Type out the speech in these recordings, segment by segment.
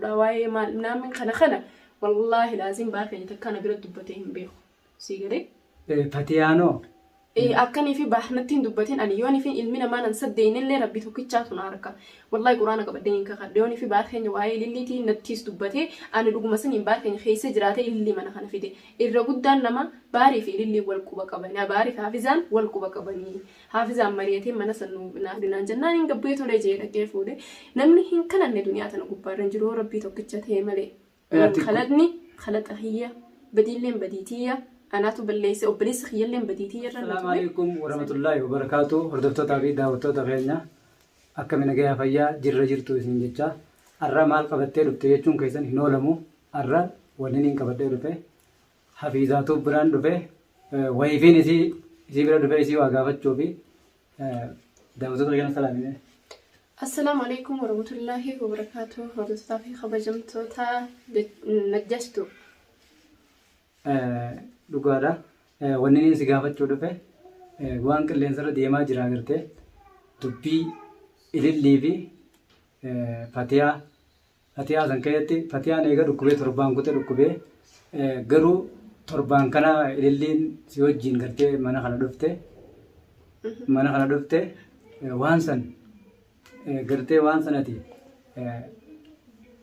fuudhaa waa'ee maal naamin kana kana wallaahi laaziim baar keenya takkaa na bira dubbatee hin beeku. Sii galee? Fatiyaanoo. Akkanii fi baahnatti hin dubbatin ani yoonii fi ilmi namaa nan saddeeynillee rabbi tokkichaatu na arka. Wallahi quraana qabadhee hin kakadhe yoonii fi baar keenya waa'ee ililliitii nattiis dubbatee ani dhuguma saniin baar keenya keessa jiraatee ilillii mana kana fide. Irra guddaan nama baarii fi ililliin wal quba qabanii baarii fi hafizaan wal quba qabanii. Haafizaan mari'atee mana san nuu naa fidi naan jennaan hin gabbu'ee tolee je'ee dhaqee fuudhe. Namni hin kalanne duniyaa tana gubbaarra hin jiru yoo Rabbii tokkicha ta'e malee. Ati Kaladni kalaxa kiyya, badiilleen badii tiyya, anaatu balleesse obboleessi kiyyalleen badii tiyya irra na Assalaamu tume. alaikum warahmatullaahi wabarakaatu hordoftootaa fi daawwattoota keenya akkami nagayaa fayyaa jirra jirtu isin jecha arra maal qabattee dhufte jechuun keessan hin oolamu arra wanni niin qabadhee dhufe Hafiizaa Tube biraan dhufe wayifiin isii isii bira dhufe isii waa gaafachuufi daawwattoota keenya salaamine. Assalaamu alaikum warahmatullaahi wabarakaatuh hordoftoota fi kabajamtoota Najjashtu. Dhugaadha. Wanni inni si gaafachuu dhufe waan qilleensarra deemaa jira agartee dubbii ilillii fi fatiyaa Fatiyaa san keessatti Fatiyaan eega dhukkubee torbaan kute dhukkubee garuu torbaan kana ililliin si wajjin gartee mana kana dhufte mana kana dhufte waan san gartee waan sanati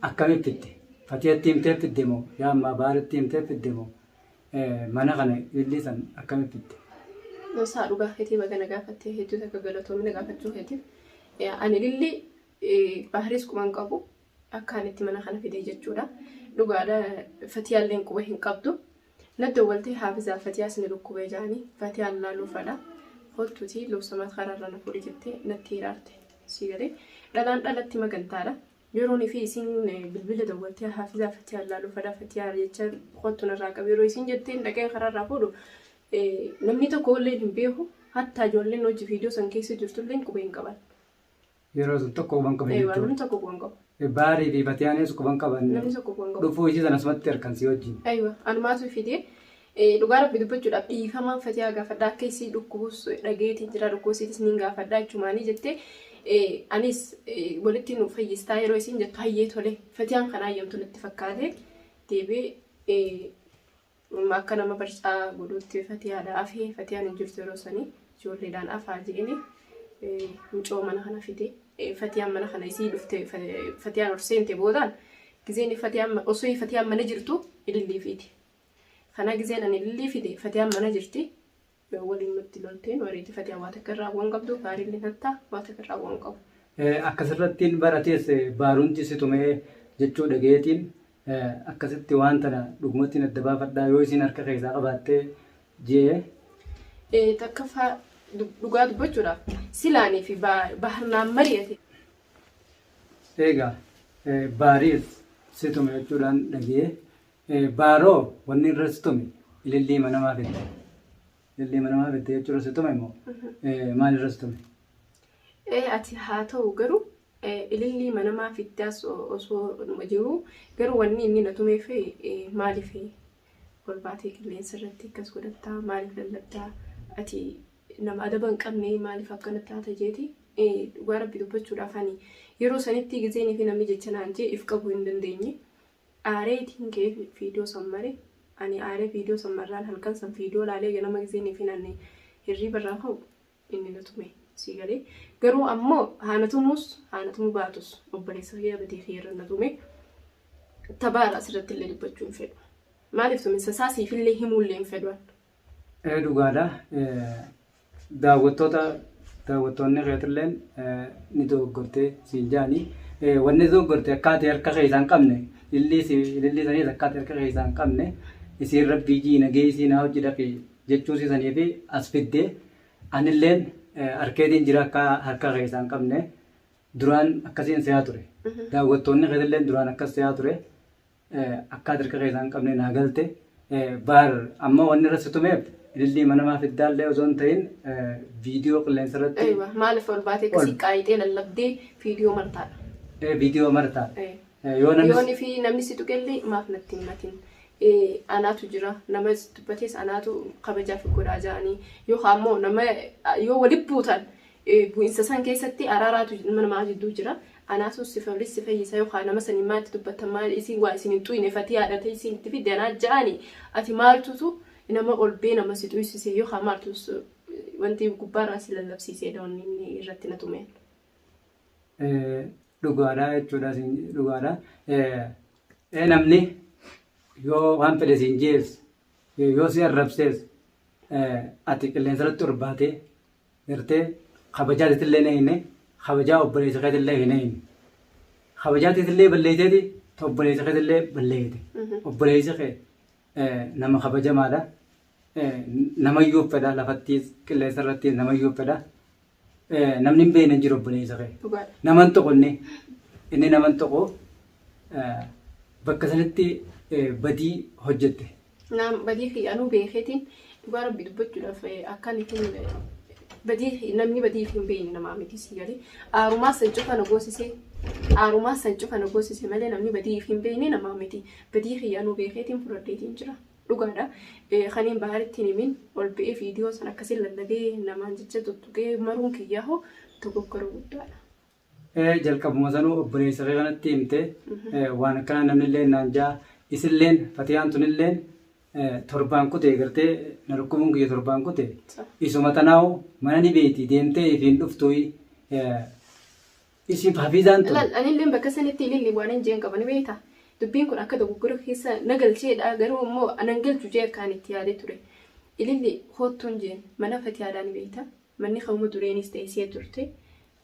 akkamitti fidde Fatiyatti himtee fidde moo yaa ammaa baaritti himtee fidde moo mana kana ilillii san akkamitti fidde? Isaa dhugaa keetii baga na gaafattee hedduu takka galatoomina gaafachuu keetiif. Ani ilillii Bahriis quba hin qabu. Akkaan itti mana kana fidee jechuudha. Dhugaadha Fatiyaalleen quba hin qabdu. Na dawwaltee haafizaa Fatiyaas ni dhukkubee jaanii Fatiyaan laaluu fadha. Kottuutii lubsamaat karaarra na fuudhi jettee natti hiraarte. Sii galee dhalaan dhalatti magantaadha. Yeroon fi isiin bilbila dawwaltee haafizaa Fatiyaan laaluu fadha Fatiyaa jecha kottu narraa qabi yeroo isiin jetteen dhaqee karaarraa fuudhu namni tokko illee hin beeku hattaa ijoolleen hojii viidiyoo san keessa jirtullee quba hin qaban. Yeroo sun tokko quban qaban Eewa jechuudha. namni tokko quban qabu. Baarii fi Fatiyaanis quban qaban. Namni tokko quban qabu. Dhufuu isii sana asumatti harkan si wajjin. Aywa anumaatu fide dhugaa rabbi dubbachuudhaaf dhiifamaan fatiyaa gaafadha akka isii dhukkubus dhageetiin jira dhukkuba isiitis niin gaafadha jechumaanii jettee anis walitti nu fayyistaa yeroo isiin jettu hayyee tole fatiyaan kan hayyamtu natti fakkaate deebi'ee Akka nama barcaa godhuutti fatiyaadha afee fatiyaan hin jirtu yeroo sanii ijoolleedhaan afaa je'ini mucoo mana kana fide fatiyaan mana kana isii dhufte fatiyaan ol seente boodaan gizeen fatiyaan osoo fatiyaan mana jirtu ilillii fiiti. Kana gizeen ani ilillii fide fatiyaan mana jirti waliin nutti lolteen wareeti fatiyaan waa takka irraa bu'an qabdu baariillee hattaa waa takka irraa bu'an qabu. Akkasirrattiin baratees baarumti si tumee jechuu dhagayeetiin akkasitti waan tana dhugumattiin adda baafadhaa yoo isiin harka keessaa qabaattee jee. Takkaffaa dhugaa dubbachuudhaaf silaanii fi baharnaan mari'ate. Egaa baariis si tume jechuudhaan dhagayee Baaroo wanni irra si tume ilillii manamaa fidde. Ilillii manamaa fidde jechuudha si tume moo maal irra si tume? Ee ati haa ta'u garuu ilillii manamaa fiddaas osoo numa jiruu garuu wanni inni na tumeef maaliif ol baatee qilleensa irratti akkas godhattaa maaliif lallabdaa ati nama adaba hin qabne maaliif akkana taata jeeti dhugaa rabbi dubbachuudhaaf ani yeroo sanitti gizeenii fi namni jecha naan jee if qabuu hin dandeenye. Aaree itiin ka'ee viidiyoo san mare. Ani aaree viidiyoo san marraan halkan san viidiyoo laalee ganama gizeen ifin ani hirriiba irraa ka'u inni na tume sii galee. Garuu ammoo haa na tumuus haa na tumuu baatus obboleessa kiyya badii kiyya irra na tume. Tabaara asirratti illee dubbachuu hin fedhu. Maaliif tuminsa isaa siifillee himuullee hin fedhu an. Ee dhugaadha. Daawwattoota daawwattoonni keetilleen ni dogoggortee siin jaani. Wanni dogoggorte akka ati harka keessaa hin qabne ilillii ilillii saniis akka ati harka keessaa hin qabne isiin rabbii jii nagee isii naa hojii dhaqi jechuu isii sanii fi as fidde anilleen harkeetiin jira akka harka keessaa hin qabne duraan akkasiin se'aa ture. Daawwattoonni keetilleen duraan akkas se'aa ture. Akkaa dirqa keessaa hin qabne naa galte. Baar amma wanni irra si tumeef ilillii manamaa fiddaallee osoo hin ta'in viidiyoo qilleensa irratti. Aywa maaliif ol baatee akkasii qaayixee lallabdee viidiyoo martaadha. Viidiyoo martaa. Yoo namni Yooni fi namni si tuqellee maaf natti hin matin. Anaatu jira nama dubbatees anaatu kabajaaf godhaa ja'anii yookaan ammoo nama yoo walitti buutan bu'insa san keessatti araaraatu nama namaa jidduu jira. Anaasu si si fayyisa yookaan nama sanii maalitti dubbatta, maal isin waa isin hin xuyne, fatii haadhatee isin itti fidde anaa ja'ani, ati maaltutu nama ol bee nama si xuysise yookaan maaltu wanti gubbaarraa si lallabsiiseedha wanni inni irratti na tumeen. Dhugaadha jechuudha, dhugaadha. Namni yoo waan fedhe siin jees, yoo si arrabsees, ati qilleensa irratti ol baatee gartee kabajaa teetillee hin eegne, kabajaa obboleessa keetillee hin eegne. Kabajaa teetillee balleessiteeti, obboleessa keetillee balleessite. Obboleessi kee nama kabajamaadha. Namayyuu fedha, lafattiis qilleensa irrattiis namayyuu fedha. Namni hin beekne hin jiru obboleessa kee. Dhugaadha. Nama hin tuqu, inni nama hin tuqu, bakka sanitti badii hojjette. Naam, badii kiyya anuu beekeetiin, dhugaa Rabbi dubbachuudhaaf, akkan isin badii, namni badii hin beekne namaa miti, si galee. Aarumaa san cufa na goosise, aarumaa san cufa na goosise malee namni badii hin beekne namaa miti. Badii kiyya anuu beekeetiin fudhadheetiin jira. Dhugaadha. Kaniin Baharitti hin himin ol ba'ee viidiyoo san akkasiin lallabee namaan jecha tuttuqee maruun kiyyaa hoo dogoggora guddaadha. Jalqabuma sanuu obboleessa kee kanatti himte, waan akkanaa namni illee naan jaa, isilleen Fatiyaan tunilleen torbaan kute, gartee na dhukkubuun kiyya torbaan kute, isuma tanaa'u mana ni beeyti, deemtee ifiin dhuftuyi isin Hafiizaan tun. Laal, anilleen bakka sanitti ililli waan hin jeen qaba, ni beektaa. Dubbiin kun akka dogoggora keessa na galcheedha, garuu immoo anan galchu jee akkaan itti yaadee ture. Ililli koottuun jeen, mana Fatiyaadhaa ni beekta. Manni ka'uma dureenis ta'e see turte.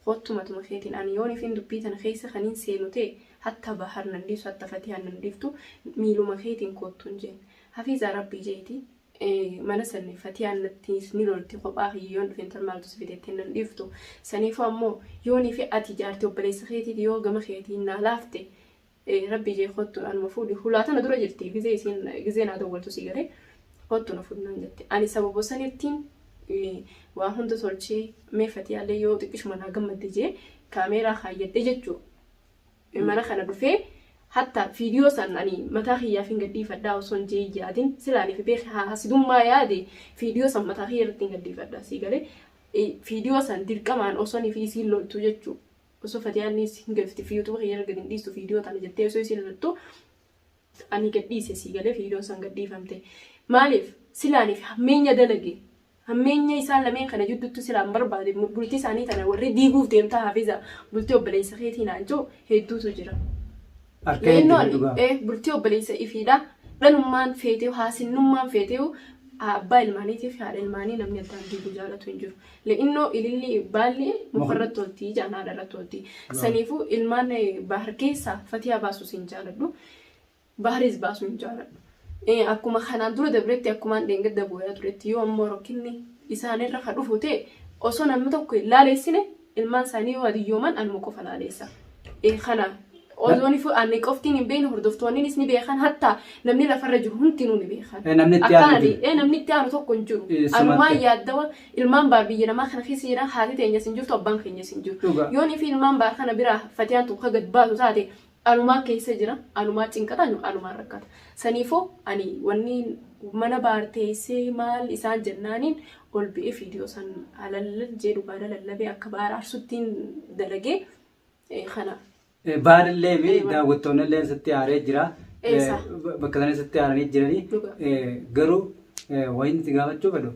Koottu matuma keetiin, ani yoon ifin dubbii tana keessa kaniin seenu ta'e, hatta Bahar nan dhiisu, hatta Fatiyaan nan dhiiftu, miiluma keetiin koottuun jeen. Hafiizaa, Rabbii jeeti mana san Fatiyaan nattiis ni lolti, kophaa kiyya yoon dhufe intal maaltu si fidettee nan dhiiftu. Saniifuu ammoo yoonii fi ati jaartii obboleessa keetiiti, yoo gama keetiin naa laafte, Rabbii jee kottu anuma fuudhi, hulaa tana dura jirti, gizee isiin gizee naa dawwaltu, si galee, kottu na fuudhi naan jette. Ani sababa sanittiin waa hunda tolchee, mee Fatiyaallee yoo xiqqishuma naa gammadde jee kaameeraa kaayyadhe jechuu. Mana kana dhufee hatta viidiyoo san ani mataa kiyyaaf hin gadhiifadhaa osoo hin jee yaadin, silaaniif beek hasidummaa yaade, viidiyoo san mataa kiyya irratti hin gadhiifadha, si galee, viidiyoo san dirqamaan osoo fi isiin loltu jechuu, osoo Fatiyaan hin galfti fi YouTube kiyya irra gadi hin dhiistu viidiyoo tana jettee osoo isiin loltu ani gadhiise, si galee, viidiyoon san gadhiifamte. Maaliif silaaniif hammeenya dalage, hammeenya isaan lameen kana jidduutti silaan barbaade, bultii isaanii tana warri diiguuf deemtaa, Hafiza, bultii obboleessa keetii naan jiru hedduutu jira. Harka hedduu dhugaa. Bultii obboleessa ifiidha. Dhalummaan feetee, haasinnummaan feetee, abbaa ilmaaniitiif haadha ilmaanii namni addaan diiguu jaalatu hin jiru. Le'innoo ililli baalli mukarratti tolti, ijaan haadha irratti tolti. Saniifuu ilmaan Bahar keessaa Fatiyaa baasus hin jaaladhu. Baharis baasuu hin jaaladhu. Akkuma kanaan dura dabretti, akkumaan dheengadda booyaa turetti, yoo ammoo rakkinni isaanirra ka dhufu ta'e, osoo namni tokko hin laaleessine, ilmaan isaanii yoo adiyyooman anuma qofa laaleessa. Kana osoon ani qoftiin hin beekne, hordoftoonnis ni beekan, hatta namni lafarra jiru hundinuu ni beekan. Namni itti aanu jiru. Namni itti aanu tokko hin jiru. Anumaan yaaddawa ilmaan Baar biyya namaa kana keessa jiran, haati teenyas hin jirtu, abbaan keenyas hin jiru. Yoon fi ilmaan Baar kana biraa Fatiyaan tokko gad baatu taate, anumaa keessa jira, anumaa cinqata, anumaa rakkata. Saniifuu ani wanni mana Baar teessee maal isaan jennaaniin ol ba'ee viidiyoo san alallal jee dhugaadha lallabee akka Baar aarsuttiin dalagee kana. Baarillee fi daawwattoonni illee sitti aaree jira. Bakka sana sitti aaranii jiranii. Garuu wanti si gaafachuu fedhu,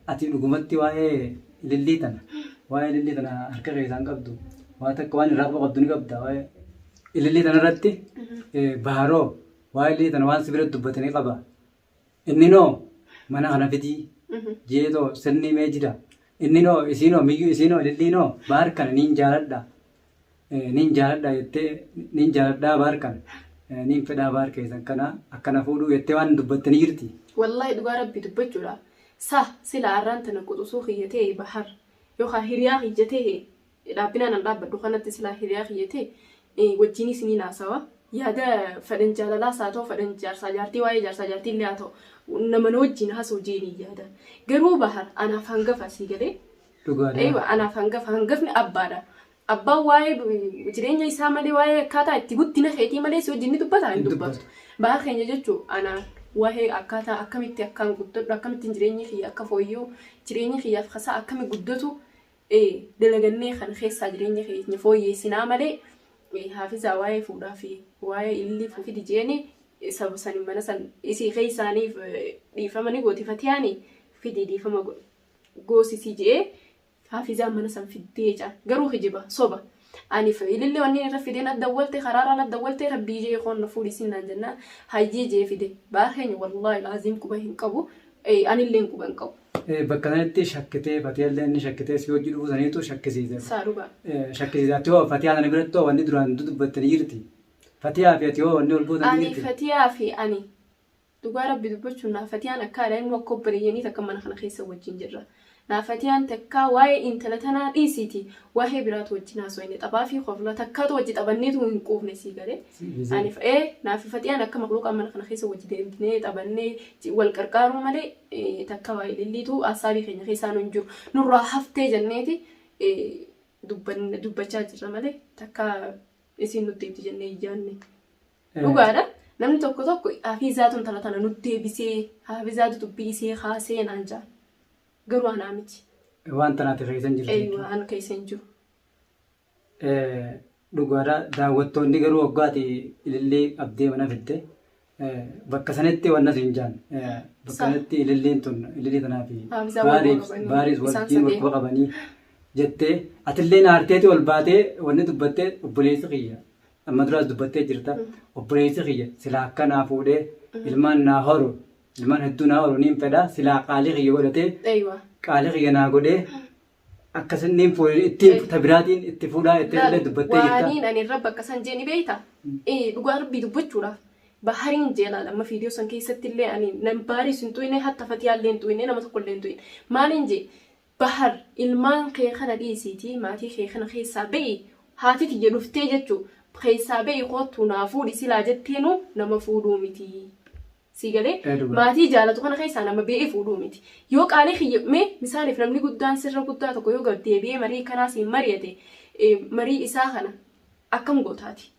ati dhugumatti waa'ee ilillii tana harka keessaan qabdu, waa takka waan irraa qabdu ni qabda. Waa'ee ilillii tana irratti Baharoo waa'ee ilillii tana waan si bira dubbatanii qaba. Inni noo mana kana fidii jeetoo sirni mee jira. Inni noo isiinoo miyyuu isiinoo ililliinoo Bahar kana niin jaaladha. Niin jaaladha jettee, niin jaaladhaa Bahar kana. Niin fedhaa Bahar keessan kana akkana fuudhuu jettee waan dubbatte ni jirti. Wallaahi, dhugaa Rabbi dubbachuudha. Sa sila arraan tana quxusuu kiyya ta'e Bahar yookaan hiriyaa kiyya ta'e, dhaabbinaan an dhaabbadhu kanatti silaa hiriyaa kiyya ta'e, wajjinis ni naasawa. Yaada fedhan jaalalaas haa ta'u, fedhan jaarsaa jaartii, waa'ee jaarsaa jaartii illee haa ta'u, nama na wajjin haasa'u jeenii yaada. Garuu Bahar anaaf hangafa, sii galee. Dhugaadha. Eewa, anaaf hangafa, hangafni abbaadha. Abbaan waa'ee jireenya isaa malee, waa'ee akkaataa itti guddina keetii malee si wajjin ni dubbata? Hin dubbatu. Bahar keenya jechuun anaan waa'ee akkaataa akkamitti akkaan guddadhu, akkamittiin jireenyi kiyya akka fooyya'u, jireenyi kiyyaaf kasaa akkami guddatu. Dalagannee kana keessaa jireenya keenya fooyyeessinaa malee haafizaa waa'ee fuudhaa fi waa'ee ilillii fidi jeeni saba san mana san isii keessaaniif dhiifama ni gooti fatiyaani fidi dhiifama goosisii je'ee haafizaan mana san fiddee jaan garuu kijiba soba. Ani ilillee wanni irra fideen adda walte karaarraan adda walte rabbii jee qoonna fuudhi sinnaan jennaan hayyee jee fide baar keenya wallaahi laaziim quba hin qabu anillee quba hin qabu. Bakka sanatti shakkitee Fatiyaallee inni shakkitee si hojii dhufuu saniitu shakkisiise. Saa dhugaa. Shakkisiise. Ati hoo Fatiyaa sana biratti hoo wanni duraan dubbattanii jirti. Fatiyaa fi ati hoo wanni ol buutanii Ani jirti. Fatiyaa fi ani dhugaa rabbi dubbachuun naa Fatiyaan akka aadaa immoo akka obboleeyyanii takka mana kana keessa wajjin jirra. Naa Fatiyaan takkaa waa'ee intala tanaa dhiisiiti waa'ee biraatu wajjin haasofne taphaa fi kofla takkaatu wajji taphanneetu hin quufne sii galee. Ani naaf Fatiyaan akka makluuqaa mana kana keessa wajji deemnee taphannee wal qarqaaruu malee takka waa'ee lilliitu asaabii keenya keessaa nu hin jiru. Nurraa haftee jenneeti dubbachaa jirra malee takka isiin nutti deebiti jennee hin yaadne. Dhugaadha. Namni tokko tokko hafiizaatu intala tana nutti deebisee hafiizaatu dubbii isee kaasee naan jaan. Garuu anaa miti. Waan tanaati keessa hin jirtu. Eeywa an keessa hin jiru. Dhugaadha. Daawwattoonni garuu waggaati ilillii qabdee mana fidde. Bakka sanitti wanna siin jaan. Bakka sanatti ililliin tun ilillii tanaa fi baariis wajjin wal quba qabanii jettee atillee aarteeti ol baatee wanni dubbattee obboleessi kiyya. Amma duraas dubbattee jirta. Obboleessi kiyya silaa akka naa fuudhee ilmaan naa horu ilmaan hedduu naa horu niin fedha silaa qaalii kiyya godhatee qaalii kiyya naa godhee akkasinniin fuudhee ittiin tabiraatiin itti fuudhaa itti illee dubbattee jirta. Waaniin ani irra bakka san jee ni beekta. Dhugaa rabbii dubbachuudhaaf bahariin jeelaan amma viidiyoo san keessatti illee ani nan baariis hin tuyne hatta fatiyaallee hin tuyne nama tokko illee hin tuyne. Maaliin jee bahar ilmaan kee kana dhiisiitii maatii kee kana keessaa ba'i haati tiyya dhuftee jechuu keessaa ba'i kootu naa fuudhi silaa jetteenu nama fuudhuu miti. Si galee maatii jaalatu kana keessaa nama ba'ee fuudhuu miti. Yoo qaalii kiyya mee misaaliif namni guddaan sirra guddaa tokko yoo gad deebi'ee marii kanaa siin mari'ate marii isaa kana akkam gootaati?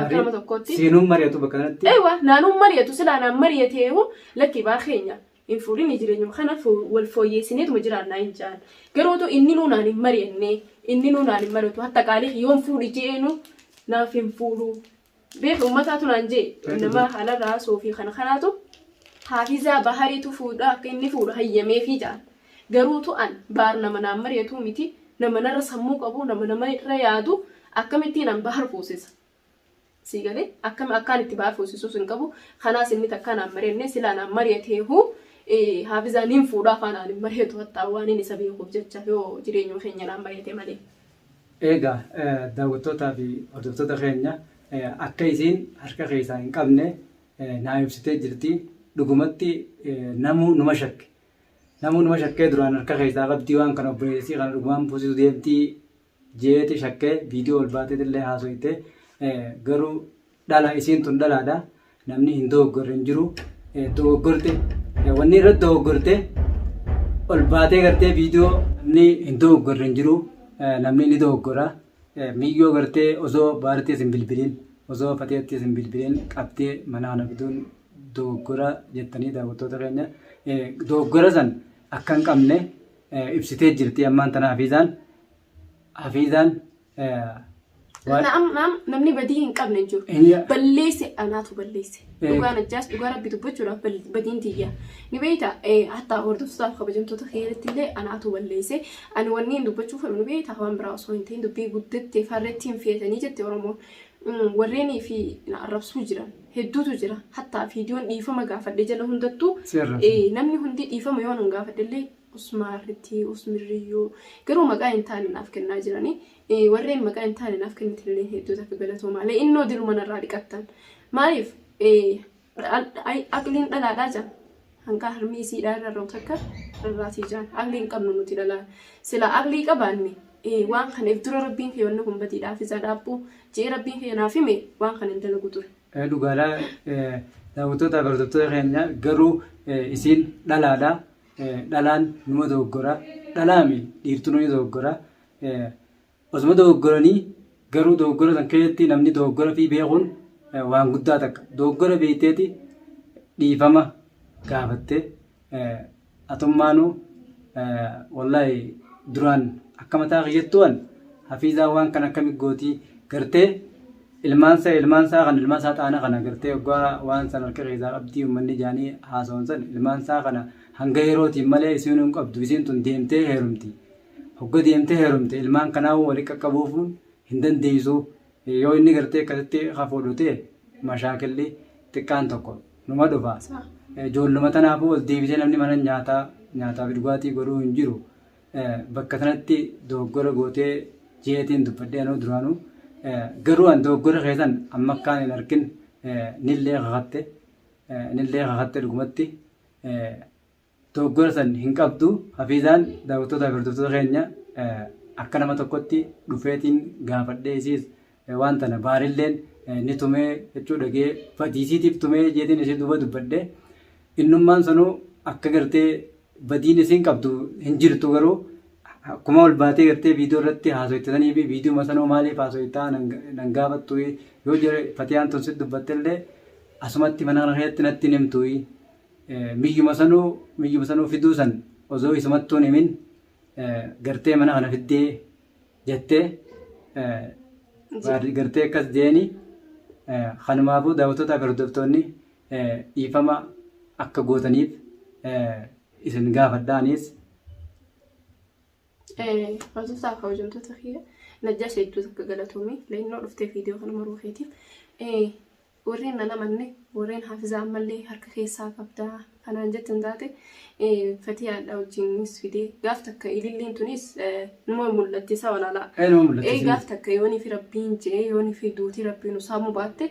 Akka nama tokkootti. Siinuun mari'atu bakka kanatti. Eewa naanuun mari'atu silaa naan mari'ateehu lakki baa keenya hin fuudhin jireenyuma kana wal fooyyeessineetuma jiraannaa hin jaan. Garuu otoo inni nuu naan hin mari'anne inni nuu naan hin mari'atu hatta qaalii yoon fuudhi jeenu naaf hin fuudhu. Beeku uummataatu naan jee nama haalarraa haasoo fi kana kanaatu haafizaa bahariitu fuudha akka inni fuudhu hayyameefii jaan. Garuutu an baar nama naan mari'atu miti nama narra sammuu qabu nama nama irra yaadu akkamittiin an bahar fuusisa. Si galee akkam akkaan itti bahar fuusisuus hin qabu kanaas inni takkaa naan mari'anne silaa naan mari'ateehu haafizaa niin fuudha afaan aan hin mari'atu hattaa waan inni isa beekuuf jecha yoo jireenyuma keenya naan mari'ate malee. Egaa daawwattootaa fi hordoftoota keenya akka isiin harka keessaa hin qabne naa ibsitee jirti. Dhugumatti namuu numa shakke. Namuu numa shakkee duraan harka keessaa qabdii waan kana obboleessii kana dhugumaan fuusisuu deemtii jeeti shakkee viidiyoo ol baateetillee haasoyte garuu dhala isiin tun dhalaadha. Namni hin dogoggorre hin jiru. Dogoggorte wanni irratti dogoggorte ol baatee gartee viidiyoo namni hin dogoggorre hin jiru. Namni ni dogoggora. Miyyoo gartee osoo baarittis hin bilbilin osoo fateettis hin bilbilin qabdee mana kana fiduun dogoggora jettanii daawwattoota keenya dogoggora san akka hin qabne ibsitee jirti ammaan tana hafiizaan hafiizaan Namni badii hin qabne hin jiru. Balleesse anaatu balleesse. Dhugaan ajjaas dhugaa rabbi dubbachuudhaaf badiin tiyya. Ni beekta hatta hordoftootaaf kabajamtoota keessatti illee anaatu balleesse. Ani wanni hin dubbachuu fedhu ni beekta waan biraa osoo hin ta'in dubbii guddatte farreetti hin feetanii jette Oromoon. Warreenii fi na arrabsuu jiran hedduutu jira. Hatta viidiyoon dhiifama gaafadhe jala hundattuu namni hundi dhiifama yoo nan gaafadhe illee usmaarritti usmirriyyuu garuu maqaa hin taane naaf kennaa jiranii. Warreen maqaa hin taane naaf kennitillee hedduu takka galatoomaa. Le'innoo diluma narraa dhiqattan. Maaliif aqliin dhalaadhaa jaan. Hanqaa harmii isiidhaa irra ra'u takka rarraatii jaan. Aqlii hin qabnu nuti dhalaa. Sila aqlii qabaanne waan kana if dura rabbiin kee wanni kun badiidhaaf isaa dhaabbuu jee rabbiin kee naaf hime waan kana hin dalagu ture. Dhugaadhaa daawwattoota fi hordoftoota keenya garuu isiin dhalaadha. Dhalaan numa dogoggora. Dhalaami dhiirtuu ni dogoggora. Osuma dogoggoranii garuu dogoggora san keessatti namni dogoggora fi beekuun waan guddaa takka. Dogoggora beekteeti dhiifama gaafatte atummaanuu wallaahi Duraan akka mataa kiyyattuwan Hafiizaa waan kan akkami gootii gartee ilmaan isaa kan ilmaan isaa xaana kana gartee waggaa waan san harka keessaa qabdii uummanni jaanii haasawan san ilmaan isaa kana hanga yerootiin malee isiin hin qabdu, isiin tun deemtee heerumti. Hogga deemtee heerumte ilmaan kanaa walitti qaqqabuufuun hin dandeessu. Yoo inni gartee akkasitti hafuudhu ta'e mashaakilli xiqqaan tokko numa dhufa. Ijoolluma tanaafuu ol deebisee namni mana nyaataa nyaataa fi dhugaatii godhuu hin jiru. Bakka sanatti dogoggora gootee jeetiin dubbadhee anuu duraanuu, garuu an dogoggora keessan amma akkaan hin argin nillee kakatte dhugumatti dogoggora san hin qabdu Hafiizaan. Daawwattoota fi hordoftoota keenya, akka nama tokkotti dhufeetiin gaafadhee isiis waan tana baarilleen ni tumee jechuu dhagee badiisiitiif tumee jeetiin isii duuba dubbadhee, innummaan sanuu akka gartee badiin isiin qabdu hin jirtu, garuu akkuma ol baatee gartee viidiyoo irratti haasoftanii fi viidiyoo sanuu maaliif haasofttaa nan gaafattu, yoo jere Fatiyaan tun sitti dubbatte illee asumatti mana kana keessatti natti hin himtu, miyyuma sanuu fiduu san osoo isumattuu hin himin gartee mana kana fiddee jettee gartee akkas jeeni. Kanumaafuu daawwattootaa fi hordoftoonni dhiifama akka gootaniif isin gaafadhaanis. Hordoftoota kabajamtoota kiyya, Najjaas hedduu takka galatoomii leennoo dhuftee viidiyoo kana maruu keetiif. Warreen nan amanne, warreen Hafizaa ammallee harka keessaa qabdaa kanaan jettan taate, Fatiyaadha wajjinis fidee gaaf takka ililliin tunis numa mul'atti isa walaalaa. Numa mul'atti. Gaaf takka yoonii fi Rabbiin jee, yoonii fi duutii Rabbiin usaamu baatte,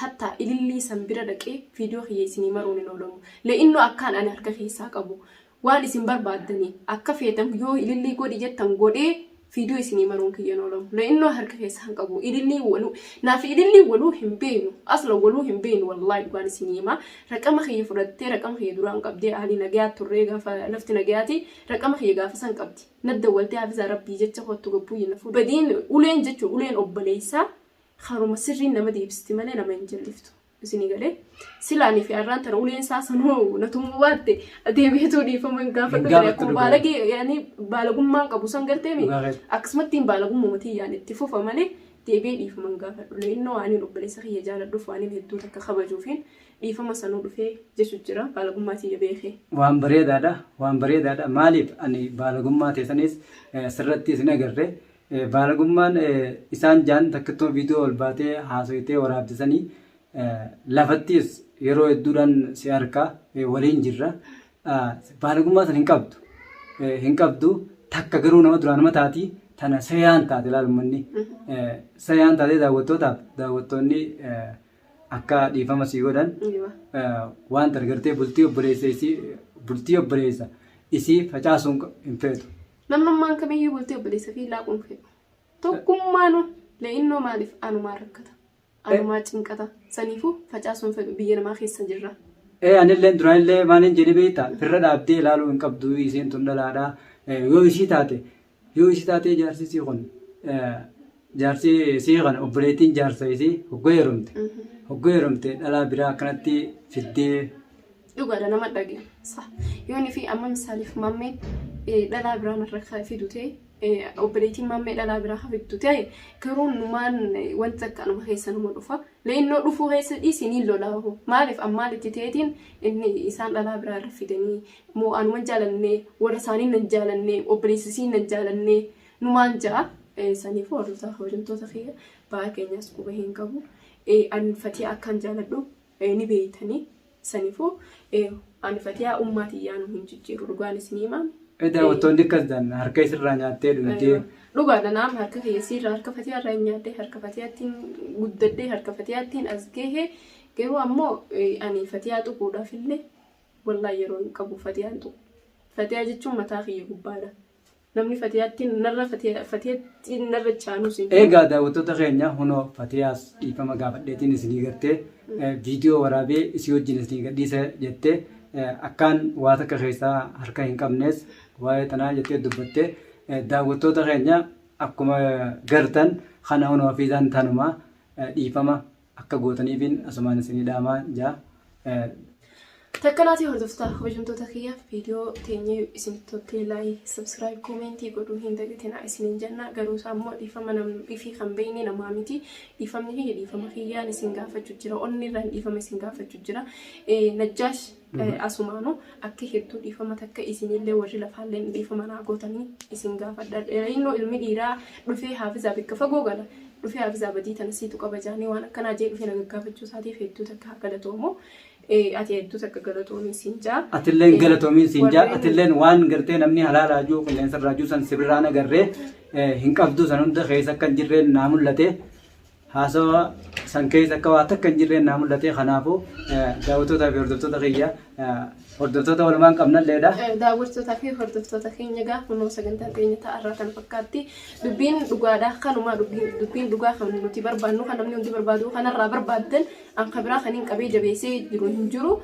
hatta ilillii san bira dhaqee viidiyoo kiyya isinii maruun hin oolamu. Le'innoo akkaan ani harka keessaa qabu waan isin barbaaddanii akka feetan yoo ilillii godhi jettan godhee viidiyoo isinii maruun kiyya hin oolamu. Le'innoo harka keessaa hin qabu. Ilillii waluu naaf ilillii waluu hin beeknu. Asla waluu hin beeknu, wallaahi dhugaan isinii hima. Raqama kiyya fudhattee, raqama kiyya duraan qabdee, haalii nagayaa turree, gaafa lafti nagayaati raqama kiyya gaafa san qabdi. Nadda waltee Hafizaa Rabbii jecha kottu gabbuu na fuudhu. Badiin uleen jechuun uleen obboleessaa haruma sirriin nama deebisti malee nama hin jalliftu. Isinii galee silaanii fi har'aan tana uleen isaa sanuu na tumuu baatte deebi'eetuu dhiifama hin gaafadhu ture. Akkuma baalagee yaani baalagummaan qabu san garteemi akkasumatti hin baalagummaa yaani itti fufa malee deebi'ee dhiifama hin gaafadhu. Leennoo waan obboleessa kiyya jaaladhuuf, waan hedduu takka kabajuufiin dhiifama sanuu dhufee jechu jira baalagummaa tiyya beekee. Waan bareedaadha, waan bareedaadha. Maaliif ani baalagummaa teessanis sirratti isin agarre, baalagummaan isaan jaan takkittuma viidiyoo ol baatee haasoyitee waraabdisanii lafattis yeroo hedduudhaan si harka waliin jirra. Baalagummaa san hin qabdu. Hin qabdu takka, garuu nama duraanuma taati tana sayaan taate ilaalu. Sayaan taatee daawwattootaaf daawwattoonni akka dhiifama sii godhan waan tana gartee bultii obboleessa isii, bultii obboleessa isii facaasuun hin feetu. Namnummaan kamiyyuu bultii obboleessa fi laaquun fedhu. Tokkummaanu le'innoo maaliif anumaa rakkata? Anumaa cinqata. Saniifuu facaasuun fedhu, biyya namaa keessa jirra. Ee, anillee duraanillee maaliin jedhee beektaa, firra dhaabdee ilaaluu hin qabdu, isiin tun dhalaadha. Yoo isii taate jaarsi isii kun, jaarsi isii kana, obboleettiin jaarsa isii hoggoo heerumte dhalaa biraa akkanatti fiddee. Dhugaadha, nama dhage. Yooni fi amma misaaliif mammeen dhalaa biraan irra fidu ta'e, obboleettiin mammee dhalaa biraa fiddu ta'e, garuu numaan wanta akka anuma keessa nama dhufa. Leennoo dhufuu keessa dhiisi ni lolaahu. Maaliif ammaan itti ta'eetiin inni isaan dhalaa biraa irra fidanii moo anuman jaalannee, warra isaanii nan jaalannee, obboleessisii nan jaalannee numaan ja'a. Saniifuu hordoftoota kabajamtoota kiyya, ba'aa keenyaas quba hin qabu. Ani Fatiyaa akkaan jaaladhu ni beeytanii. Saniifuu ani Fatiyaa ummaa tiyyaanuu hin jijjiiru, dhugaan isinii himaa. Daawwattoonni akkas jedhan, harka isirraa nyaattee dhugdee. Dhugaadha, naam, harka kiyya siirraa, harka Fatiyaa irraa hin nyaadhee, harka Fatiyaattiin guddadhee, harka Fatiyaattiin as gahee, garuu ammoo ani Fatiyaa tuquudhaaf illee wallaahi yeroo hin qabu Fatiyaan tuqu. Fatiyaa jechuun mataa kiyya gubbaadha. Namni Fatiyaattiin narra, Fatiyaattiin narra chaanus hin jiru. Egaa daawwattoota keenya, hunoo Fatiyaas dhiifama gaafadheetiin isinii gartee viidiyoo waraabee isii wajjin isinii gadhiisa jettee, akkaan waa takka keessaa harka hin qabnes waa'ee tanaa jettee dubbattee, daawwattoota keenya akkuma gartan kana hunoo Hafiizaan tanuma dhiifama akka gootaniifin asumaan isinii dhaamaa jaa. Takkanaatii hordoftoota kabajamtoota kiyyaaf viidiyoo teenyee isinitti toltee like, subscribe, comment godhuu hin dagatinaa isiniin jenna. Garuu isaa immoo dhiifama namni fi kan beekne namaa miti. Dhiifamni kiyya dhiifama kiyyaan isin gaafachuu jira. Onni irraan dhiifama isin gaafachuu jira. Najjaash asumaanu akka hedduu dhiifama takka isinillee warri lafaallee dhiifama naa gootanii isin gaafadha. Innoo ilmi dhiiraa dhufee haafizaa bakka fagoo gala. Dhufee haafizaa badii tana siitu qaba jaanii waan akkanaa jee dhufee na gaggaafachuu isaatiif hedduu takka haa galatoomu. Ati hedduu takka galatoomi siin jaa. Atilleen galatoomiin siin jaa. Atilleen waan gartee namni halaalaa jiru qilleensa irraa jiru san sibirraan agarree hin qabdu san hunda keessa akka hin jirreen naa mul'ate. Haasawa san keessa akka waa takka hin jirreen naa mul'ate. Kanaafuu daawwattootaa fi hordoftoota kiyya hordoftoota walumaan qabnalleedha. Daawwattootaa fi hordoftoota keenya gaa kunoo sagantaan teenya ta'arraa kan fakkaatti. Dubbiin dhugaadha kanuma dubbiin dhugaa kan nuti barbaannu kan namni hundi barbaadu kanarraa barbaaddan an kan biraa kan hin qabee jabeessee jiru hin jiru.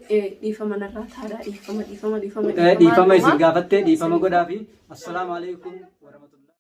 Dhiifama narraa taadhaa, dhiifama, dhiifama, dhiifama. Dhiifama isin gaafattee dhiifama godhaafi. Assalaamu alaikum warahmatullahi.